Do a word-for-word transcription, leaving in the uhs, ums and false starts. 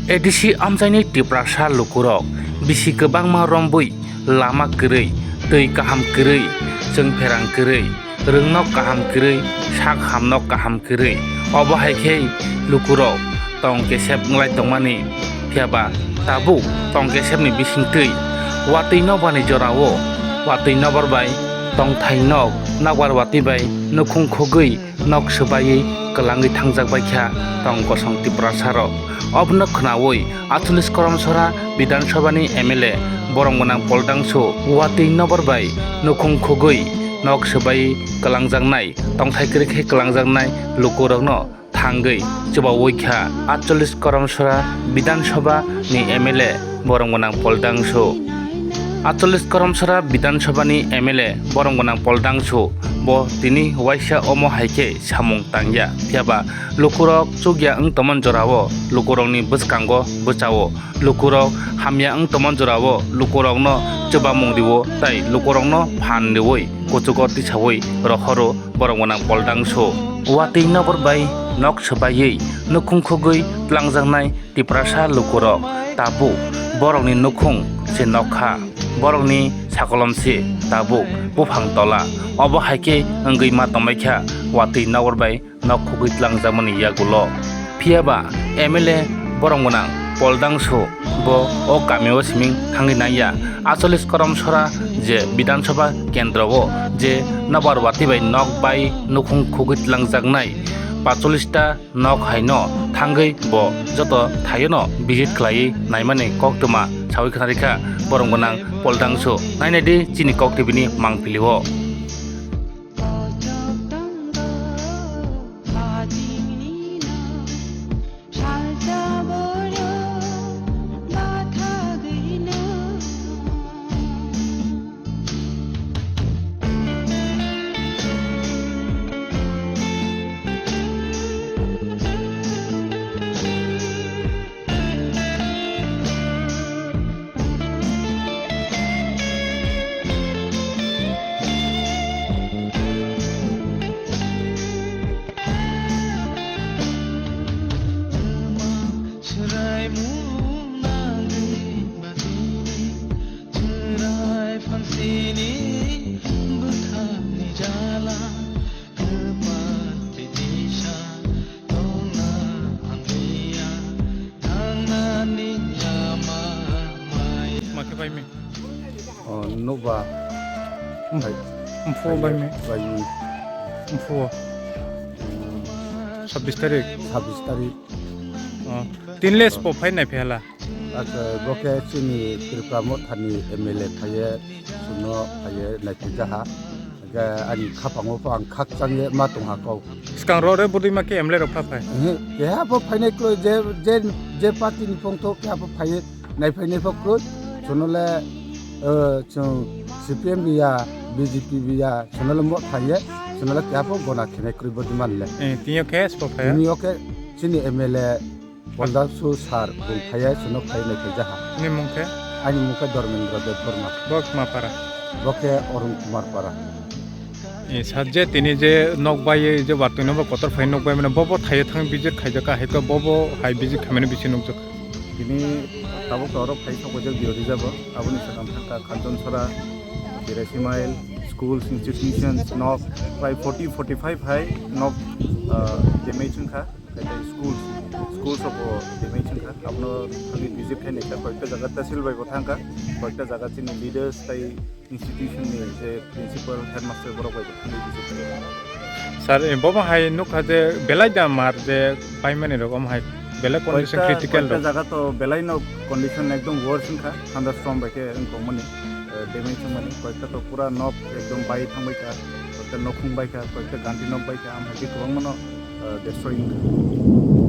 A D C amchaini Tiprasa lukurok bisi kwbangma rombwi lama kwrwi, twi kaham kwrwi, chwngpherang kwrwi, rwngnok kaham kwrwi, sak hamnok kaham kwrwi. Obo hai khe lukurok tong kesep wnglai tongmani, phiyaba tabuk tong kesepni bisingtwi watwi nokbarni jorao watwi nokbar bai tongthai nok, nokbar watwi bai nukhung khugwi nok swbaiwi kwlangwi thangjak bai kha tong kosong Tiprasa rok. Obono khwnawi aatchollish Karamsora Bidhan Sabha ni M L A borom gwnang Pol Dangsu watwi nokbar bai nukhung khugwi nok swbaiwi kwlangjaknai, tongthai kwrwi khe kwlangjaknai lukurokno thangwi chubawi kha aatchollish Karamsora Bidhan Sabha ni M L A borom gwnang Pol Dangsu. Aatchollish Karamsora Bidhan Sabha ni M L A borom gwnang Pol Dangsu bo tini waisa omo hai khe samung tangya. Phiyaba lukurok chukya wng tongmani jorao lukurokni bwskango bwchao. Lukurok hamya wng tongmani jorao lukurokno chubamung rio tei lukurokno phan riwi kuchugo tisawi rohoro borom gwnang Pol Dangsu. Watwi nokbar bai nok swbaiwi nukhung khugwi twlangjaknai Tiprasa lukurok tabuk borokni nukhung se nokha, borokni sakolom se tabuk buphang tola. Obo hai khe wngwi ma tongbaikha watwi nokbar bai nok khugwi twlangjakmani yagulo. Phiyaba M L A borom gwnang Pol Dangsu bo o kamio siming thangwi nangya. Aatchollish Karamsora je Bidhan Sabha kendro o je nokbar watwi bai nok bai nukhung khugwi twlangjaknai paatchollish ta nok haino thangwi bo joto thaiono visit khlaiwi naimani koktwma sawi khna rikha borom gwnang Pol Dangsu. Nainai di chini Kok T V ni mangpili o. Ma khe bai mi? O, nukba. Mphu bai mi? Bai mi. Mphu. Sabbish tarik. Sabbish tarik. O, tin les po phai nai phi hala. Acha, bo khe chini Tripura Mothani M L A phaiye, suno phaiye, naiphi jaha. Hingke ani khapango pho ang khakchangye ma tongha kok. Swkang ro re bwdwi ma khe M L A rok pha phai. Ehe, keha pho phainai klo je, je, je party ni phongtho keha pho phaiye, naiphainai pho klo. Suno le, eh, chwng C P M biya, B J P biya, suno le mo phaiye, suno le keha pho gona khenai kwrwi bwdwi man le. Eh, tini o khe sbo phaiya? Tini o khe chini M L A Pol Dangsu sir bung phaiya, suno phai nai phai jaha. Ni mung khe? Ani mung khe Dharmendra Debbarma. Bo kma para? Bo khe Arun Kumar para. E, sir, je tini je nok bai je watwi no bo kotor phai nok bai mane bo bo thai thang visit khaijak ka hai ka bo bo hai visit khaimani bisi nukjak. Tini tabuk to oro phai sok bajak biyo rijabo. Aboni sakang thangka Kanchanchara, Birasi Mile, schools, institutions, nok prai forty, forty-five hai nok, ah, damage wngkha. Kaitai schools, schools rok bo damage wngkha. Abono thangwi visit khai naikha, koyekta jaga tehsil bai bo thangkha, koyekta jaga chini leaders tai institution ni je principal, headmaster borok bai bo thangwi visit khai. Sir, eh, bo bo hai nukha je belai da mar je paimani rok, omo hai belai condition koyekta, critical koyekta rok. Jaga to belai no condition ekdom worse wngkha, thunderstorm bai khe wngkokmani, eh, damage wngmani, koyekta to pura nok ekdom bai thangbai kha, koyekta nokhung bai kha, koyekta ganti nok bai kha, am hai khe kwbangma no, eh, destroy wngkha.